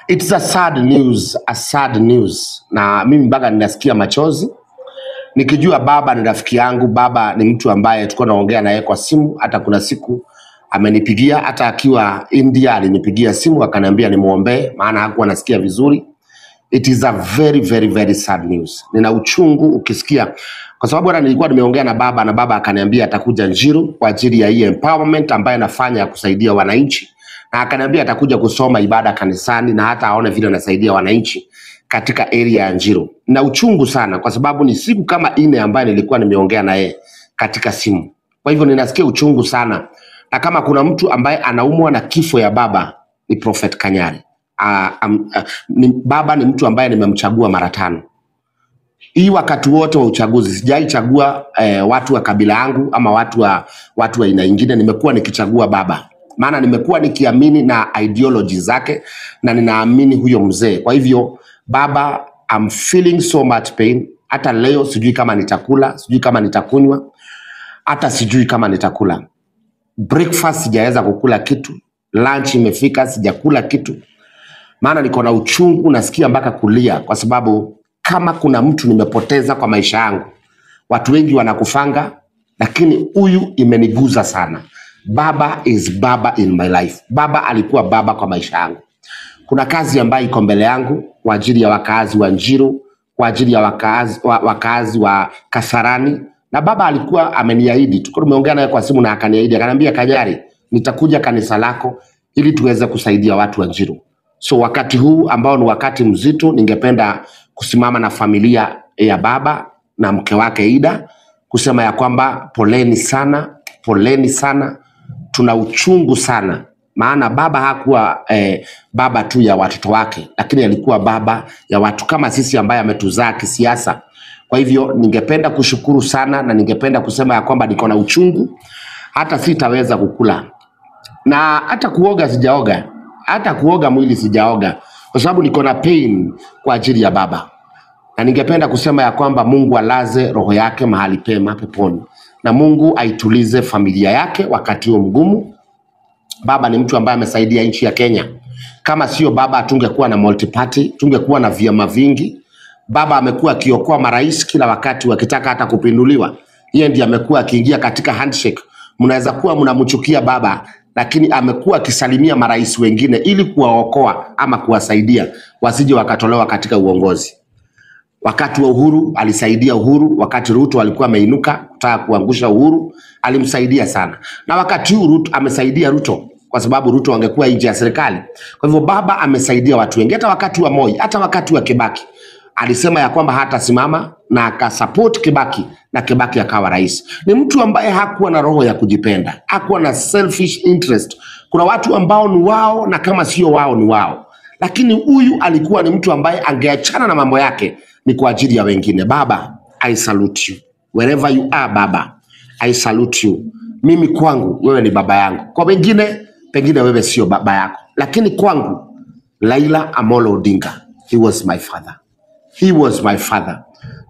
It's a sad news, a sad news. Na mimi mpaka ninasikia machozi nikijua baba ni rafiki yangu. Baba ni mtu ambaye tulikuwa naongea naye kwa simu. Hata kuna siku amenipigia, hata akiwa India alinipigia simu akaniambia nimuombee, maana hakuwa anasikia vizuri. It is a very very very sad news. Nina uchungu ukisikia, kwa sababu hata nilikuwa nimeongea na baba na baba akaniambia atakuja Njiru kwa ajili ya hii empowerment ambayo anafanya ya kusaidia wananchi, na akaniambia atakuja kusoma ibada kanisani na hata aone vile anasaidia wananchi katika area ya Njiru. Na uchungu sana kwa sababu ni siku kama 4 ambayo nilikuwa nimeongea na yeye katika simu. Kwa hivyo ninasikia uchungu sana, na kama kuna mtu ambaye anaumwa na kifo ya baba ni Prophet Kanyari. Baba ni mtu ambaye nimemchagua mara 5. Hii wakati wote wa uchaguzi sijaichagua watu wa kabila yangu ama watu wa aina nyingine. Nimekuwa nikichagua baba, maana nimekuwa nikiamini na ideology zake na ninaamini huyo mzee. Kwa hivyo baba, I'm feeling so much pain. Hata leo sijui kama nitakula, sijui kama nitakunywa, hata sijui kama nitakula. Breakfast sijaweza kukula kitu, lunch imefika sijakula kitu, maana niko na uchungu, nasikia mpaka kulia, kwa sababu kama kuna mtu nimepoteza kwa maisha yangu, watu wengi wanakufanga, lakini huyu imeniguza sana. Baba is baba in my life. Baba alikuwa baba kwa maisha yangu. Kuna kazi ambayo iko mbele yangu kwa ajili ya wakazi wa Njiru, kwa ajili ya wakazi wa Kasarani, na baba alikuwa ameniahidi, tulikuwa tumeongea naye kwa simu na akaniahidi, akaniambia Kanyari, nitakuja kanisa lako ili tuweze kusaidia watu wa Njiru. So wakati huu ambao ni wakati mzito, ningependa kusimama na familia ya baba na mke wake Ida kusema ya kwamba poleni sana, poleni sana, tuna uchungu sana. Maana baba hakuwa baba tu ya watoto wake, lakini alikuwa baba ya watu kama sisi ambaye ametuzaa kisiasa. Kwa hivyo ningependa kushukuru sana na ningependa kusema ya kwamba niko na uchungu, hata sitaweza kukula na hata kuoga sijaoga, hata kuoga mwili sijaoga, kwa sababu niko na pain kwa ajili ya baba. Na ningependa kusema ya kwamba Mungu alaze roho yake mahali pema peponi, na Mungu aitulize familia yake wakati huo mgumu. Baba ni mtu ambaye amesaidia nchi ya Kenya. Kama sio baba hatungekuwa na multi-party, tungekuwa na vyama vingi. Baba amekuwa akiokoa marais kila wakati wakitaka hata kupinduliwa. Yeye ndiye amekuwa akiingia katika handshake. Mnaweza kuwa mnamchukia baba, lakini amekuwa akisalimia marais wengine ili kuwaokoa ama kuwasaidia wasije wakatolewa katika uongozi. Wakati wa Uhuru alisaidia Uhuru, wakati Ruto alikuwa ameinuka kutaka kuangusha Uhuru, alimsaidia sana. Na wakati huu Ruto amesaidia Ruto kwa sababu Ruto angekuwa nje ya serikali. Kwa hivyo baba amesaidia watu wengi, hata wakati wa Moi, hata wakati wa Kibaki. Alisema ya kwamba hatasimama na akasupport Kibaki na Kibaki akawa rais. Ni mtu ambaye hakuwa na roho ya kujipenda, hakuwa na selfish interest. Kuna watu ambao ni wao na kama sio wao ni wao. Lakini huyu alikuwa ni mtu ambaye angeachana na mambo yake ni kwa ajili ya wengine. Baba, I salute you. Wherever you are, baba, I salute you. Mimi kwangu wewe ni baba yangu. Kwa wengine pengine wewe sio baba yako, lakini kwangu Raila Amolo Odinga, he was my father. He was my father.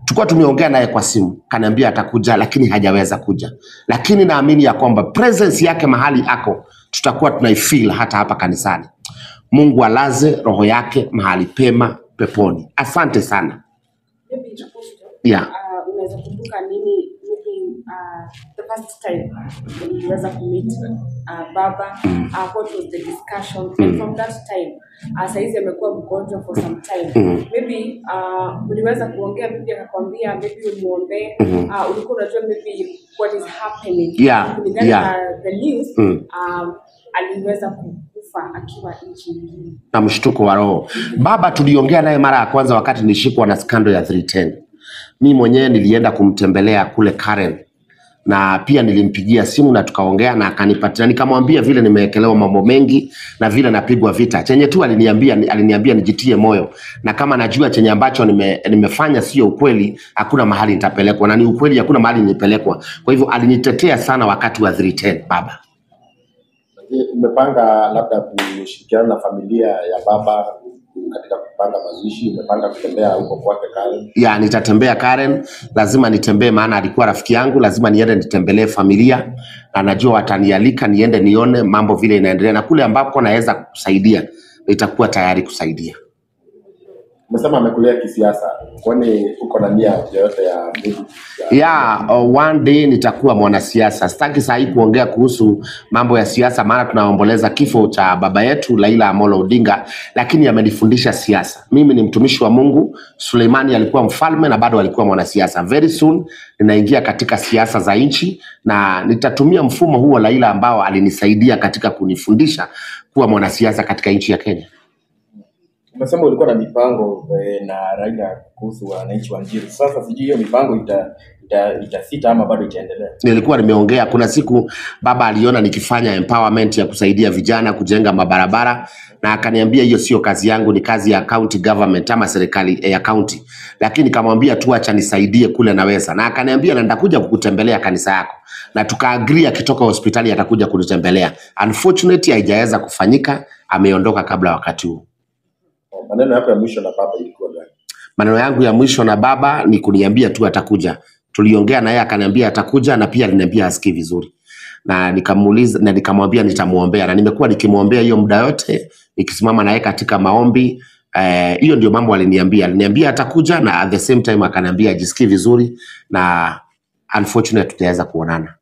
Tulikuwa tumeongea naye kwa simu, kaniambia atakuja lakini hajaweza kuja. Lakini naamini ya kwamba presence yake mahali ako tutakuwa tunaifeel hata hapa kanisani. Mungu alaze roho yake mahali pema peponi. Asante sana. Maybe Apostle, Yeah. Unaweza kumbuka nini maybe the first time uliweza kumeet baba, what was the discussion? And from that time, saizi amekuwa mgonjwa for some time. Maybe uliweza kuongea, maybe akakwambia maybe umuombe, ulikuwa unajua maybe what is happening. Kulingana na the news, aliweza kufa akiwa nchi nyingine. Na mshtuko wa roho. Baba tuliongea naye mara ya kwanza wakati nilishikwa na scandal ya 310. Mimi mwenyewe nilienda kumtembelea kule Karen, na pia nilimpigia simu na tukaongea na akanipatia, nikamwambia vile nimewekelewa mambo mengi na vile napigwa vita. Chenye tu aliniambia nijitie moyo, na kama najua chenye ambacho nimefanya sio ukweli, hakuna mahali nitapelekwa, na ni ukweli hakuna mahali nilipelekwa. Kwa hivyo alinitetea sana wakati wa 310 baba. Umepanga labda kushirikiana na familia ya baba katika kupanga mazishi? Umepanga kutembea huko kwake Karen? Ya, nitatembea Karen, lazima nitembee, maana alikuwa rafiki yangu, lazima niende nitembelee familia, na najua watanialika niende nione mambo vile inaendelea, na kule ambako naweza kusaidia Nitakuwa tayari kusaidia. Umesema amekulea kisiasa, kwani uko na nia yoyote ya Yeah, one day nitakuwa mwanasiasa. Sitaki saa hii kuongea kuhusu mambo ya siasa, maana tunaomboleza kifo cha baba yetu Raila Amolo Odinga, lakini amenifundisha siasa. Mimi ni mtumishi wa Mungu. Suleimani alikuwa mfalme na bado alikuwa mwanasiasa. Very soon ninaingia katika siasa za nchi na nitatumia mfumo huo Raila ambao alinisaidia katika kunifundisha kuwa mwanasiasa katika nchi ya Kenya. Umesema ulikuwa na mipango na Raila kuhusu wananchi wa Njiru. Sasa sijui hiyo mipango itasita ama bado itaendelea. Nilikuwa nimeongea, kuna siku baba aliona nikifanya empowerment ya kusaidia vijana kujenga mabarabara, na akaniambia hiyo sio kazi yangu, ni kazi ya county government ama serikali ya county, lakini nikamwambia tu acha nisaidie kule naweza, na akaniambia na nitakuja kukutembelea kanisa yako, na tukaagree akitoka hospitali atakuja kunitembelea. Unfortunately haijaweza kufanyika, ameondoka kabla wakati huo. Maneno yako ya mwisho na baba ilikuwa gani? Maneno yangu ya mwisho na baba ni kuniambia tu atakuja. Tuliongea na yeye akaniambia atakuja, na pia aliniambia hasikii vizuri, na nikamuuliza na nikamwambia nitamuombea, na nimekuwa nikimwombea hiyo muda yote, nikisimama naye katika maombi. Hiyo ndio mambo aliniambia. Aliniambia atakuja na at the same time akaniambia ajisikii vizuri, na unfortunately hatujaweza kuonana.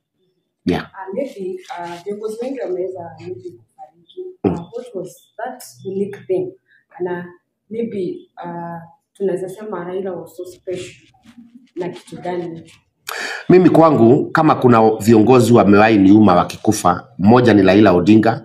Yeah. Maybe viongozi wengi wameweza maybe kufariki. What was that unique thing? Na maybe tunaweza sema Raila was so special na kitu gani? Mimi kwangu kama kuna viongozi wamewahi niuma wakikufa, mmoja ni Raila Odinga,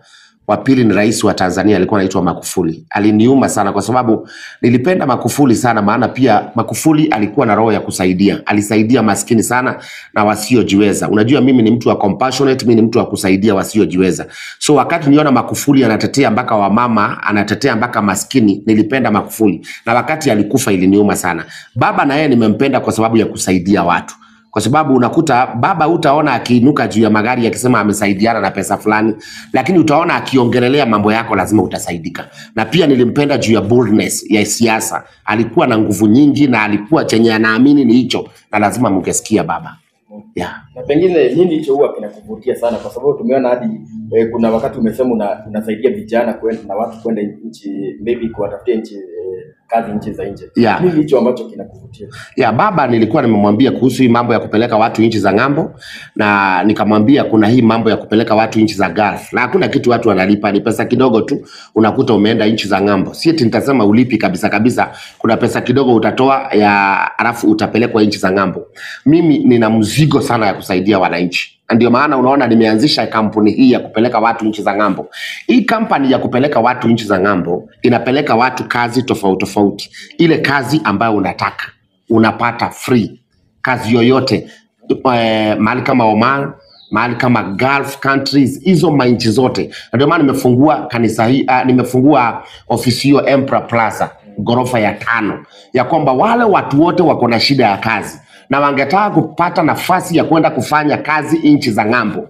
wa pili ni rais wa Tanzania alikuwa anaitwa Magufuli. Aliniuma sana kwa sababu nilipenda Magufuli sana, maana pia Magufuli alikuwa na roho ya kusaidia. Alisaidia maskini sana na wasiojiweza. Unajua mimi ni mtu wa compassionate, mimi ni mtu wa kusaidia wasiojiweza. So wakati niona Magufuli anatetea mpaka wamama, anatetea mpaka maskini, nilipenda Magufuli. Na wakati alikufa iliniuma sana. Baba na yeye nimempenda kwa sababu ya kusaidia watu, kwa sababu unakuta baba utaona akiinuka juu ya magari akisema amesaidiana na pesa fulani, lakini utaona akiongelelea mambo yako, lazima utasaidika. Na pia nilimpenda juu ya boldness ya siasa, alikuwa na nguvu nyingi na alikuwa chenye anaamini ni hicho, na lazima mungesikia baba, yeah. Na pengine nini hicho huwa kinakuvutia sana, kwa sababu tumeona hadi kuna wakati umesema unasaidia vijana kwenda na watu kwenda nchi, maybe kuwatafutia nchi kazi nchi za nje. Nini hicho ambacho kinakuvutia? Ya baba nilikuwa nimemwambia kuhusu hii mambo ya kupeleka watu nchi za ng'ambo, na nikamwambia kuna hii mambo ya kupeleka watu nchi za Gulf, na hakuna kitu watu wanalipa, ni pesa kidogo tu, unakuta umeenda nchi za ng'ambo. Si eti nitasema ulipi kabisa kabisa, kuna pesa kidogo utatoa ya alafu utapelekwa nchi za ng'ambo. Mimi nina mzigo sana ya kusaidia wananchi, na ndio maana unaona nimeanzisha kampuni hii ya kupeleka watu nchi za ng'ambo. Hii kampani ya kupeleka watu nchi za ng'ambo inapeleka watu kazi tofauti tofauti, ile kazi ambayo unataka unapata free, kazi yoyote mahali kama Oman, mahali kama Gulf countries, hizo manchi zote. Na ndio maana nimefungua kanisa hii, nimefungua ofisi hiyo Emperor Plaza ghorofa ya 5, ya kwamba wale watu wote wako na shida ya kazi na wangetaka kupata nafasi ya kwenda kufanya kazi nchi za ng'ambo,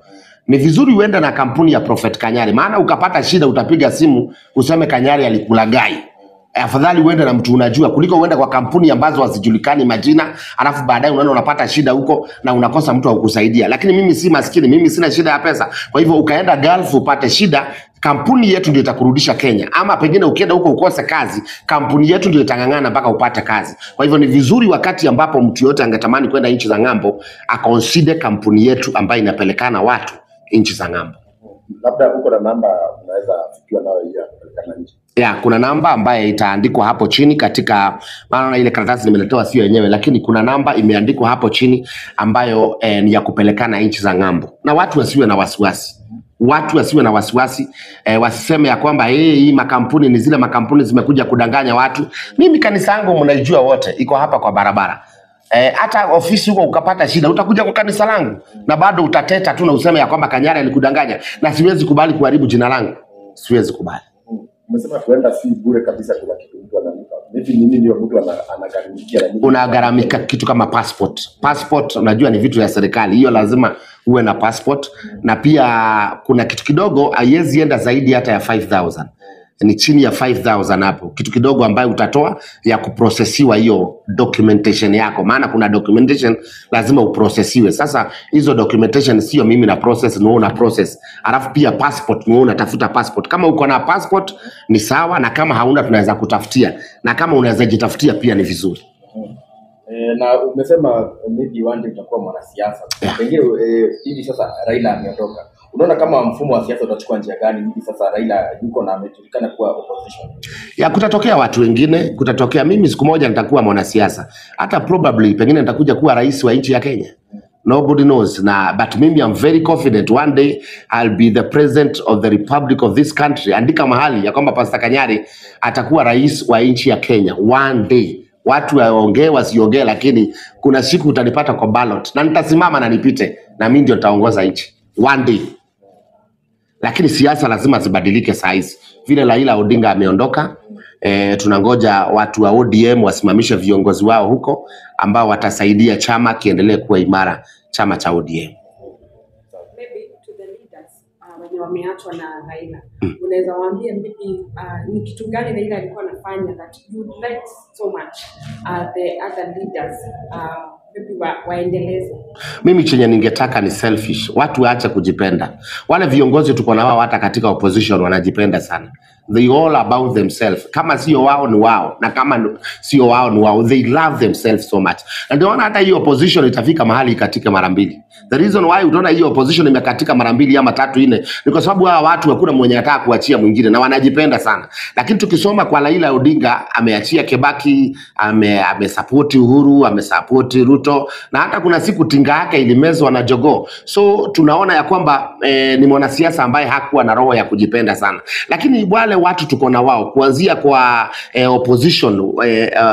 ni vizuri uende na kampuni ya Prophet Kanyari, maana ukapata shida utapiga simu useme Kanyari alikulagai. Afadhali uende na mtu unajua kuliko uende kwa kampuni ambazo hazijulikani majina, alafu baadaye unaenda unapata shida huko na unakosa mtu wa kukusaidia. Lakini mimi si maskini, mimi sina shida ya pesa. Kwa hivyo ukaenda Gulf upate shida, kampuni yetu ndio itakurudisha Kenya, ama pengine ukienda huko ukose kazi, kampuni yetu ndio itang'ang'ana mpaka upate kazi. Kwa hivyo ni vizuri wakati ambapo mtu yote angetamani kwenda nchi za ng'ambo aconsider kampuni yetu ambayo inapelekana watu nchi za ng'ambo. Labda uko na namba unaweza fikiwa nayo hiyo ya kupelekana nje? Ya, kuna namba ambaye itaandikwa hapo chini katika, maana ile karatasi nimeletewa sio yenyewe, lakini kuna namba imeandikwa hapo chini ambayo ni ya kupelekana nchi za ng'ambo, na watu wasiwe na wasiwasi, watu wasiwe na wasiwasi wasiseme ya kwamba hey, hii makampuni ni zile makampuni zimekuja kudanganya watu. Mimi kanisa yangu mnaijua wote, iko hapa kwa barabara. Hata ofisi huko ukapata shida utakuja kwa kanisa langu na bado utateta tu na useme ya kwamba Kanyari alikudanganya, na siwezi kubali kuharibu jina langu, siwezi kubali. Umesema kuenda si bure kabisa, kuna kitu mtu analipa. Hivi nini ndio mtu anagharamikia na nini? Unagharamika kitu kama passport. Passport unajua ni vitu ya serikali, hiyo lazima uwe na passport, na pia kuna kitu kidogo, haiwezi enda zaidi hata ya 5000. Ni chini ya 5000 hapo, kitu kidogo ambayo utatoa ya kuprocessiwa hiyo documentation yako, maana kuna documentation lazima uprocessiwe. Sasa hizo documentation sio mimi na process, ni wewe una process. Alafu pia passport, ni wewe unatafuta passport. Kama uko na passport ni sawa, na kama hauna tunaweza kutafutia, na kama unaweza jitafutia pia ni vizuri. Na umesema maybe one day utakuwa mwanasiasa. Yeah. Pengine hivi sasa Raila ameondoka, unaona kama mfumo wa siasa utachukua njia gani hivi sasa Raila yuko na amejulikana kuwa opposition? Ya, kutatokea watu wengine, kutatokea mimi siku moja nitakuwa mwanasiasa, hata probably pengine nitakuja kuwa rais wa nchi ya Kenya. Nobody knows. Na but mimi I'm very confident one day I'll be the president of the republic of this country. Andika mahali ya kwamba Pastor Kanyari atakuwa rais wa nchi ya Kenya one day. Watu waongee wasiongee, lakini kuna siku utanipata kwa ballot na nitasimama na nipite, na mimi ndio nitaongoza nchi one day. Lakini siasa lazima zibadilike saa hizi. Vile Raila Odinga ameondoka, tunangoja watu wa ODM wasimamishe viongozi wao huko ambao watasaidia chama kiendelee kuwa imara, chama cha ODM. Maybe to the leaders wenye wameachwa na Raila, unaweza waambia maybe ni kitu gani Raila alikuwa anafanya that you like so much the other leaders maybe waendeleze? Mimi chenye ningetaka ni selfish, watu waache kujipenda. Wale viongozi tuko na wao hata katika opposition wanajipenda sana, they all about themselves. Kama sio wao ni wao, na kama sio wao ni wao. They love themselves so much, na ndio maana hata hiyo opposition itafika mahali ikatike mara mbili. The reason why utaona hiyo opposition imekatika mara mbili ama tatu nne ni kwa sababu hawa watu hakuna mwenye anataka kuachia mwingine na wanajipenda sana. Lakini tukisoma kwa Raila Odinga, ameachia Kibaki, amesupport Uhuru, amesupport Ruto, na hata kuna siku tinga yake ilimezwa na jogoo. So tunaona ya kwamba ni mwanasiasa ambaye hakuwa na roho ya kujipenda sana. Lakini wale watu tuko na wao kuanzia kwa opposition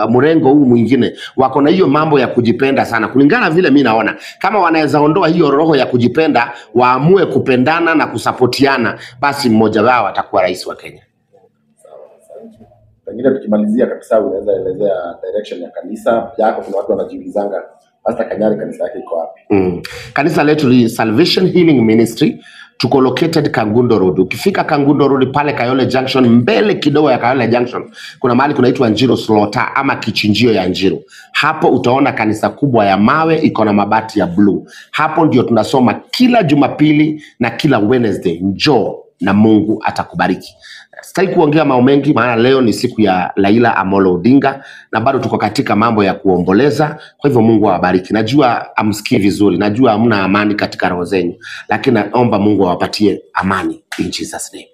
mrengo huu mwingine wako na hiyo mambo ya kujipenda sana. Kulingana vile mi naona kama wanaweza ondoa hiyo roho ya kujipenda, waamue kupendana na kusapotiana, basi mmoja wao atakuwa rais wa Kenya. Pengine tukimalizia kabisa, unaweza elezea direction ya kanisa yako? Kuna watu wanajiulizanga Pastor Kanyari kanisa yake iko wapi? Kanisa letu ni Salvation Healing Ministry, tuko located Kangundo Road. Ukifika Kangundo Road pale Kayole Junction, mbele kidogo ya Kayole Junction kuna mahali kunaitwa Njiro Slaughter ama kichinjio ya Njiro. Hapo utaona kanisa kubwa ya mawe iko na mabati ya blue. Hapo ndio tunasoma kila Jumapili na kila Wednesday. Njoo na Mungu atakubariki. Sitaki kuongea mambo mengi, maana leo ni siku ya Raila Amolo Odinga na bado tuko katika mambo ya kuomboleza. Kwa hivyo Mungu awabariki. Najua amsikii vizuri, najua hamna amani katika roho zenu, lakini naomba Mungu awapatie amani in Jesus name.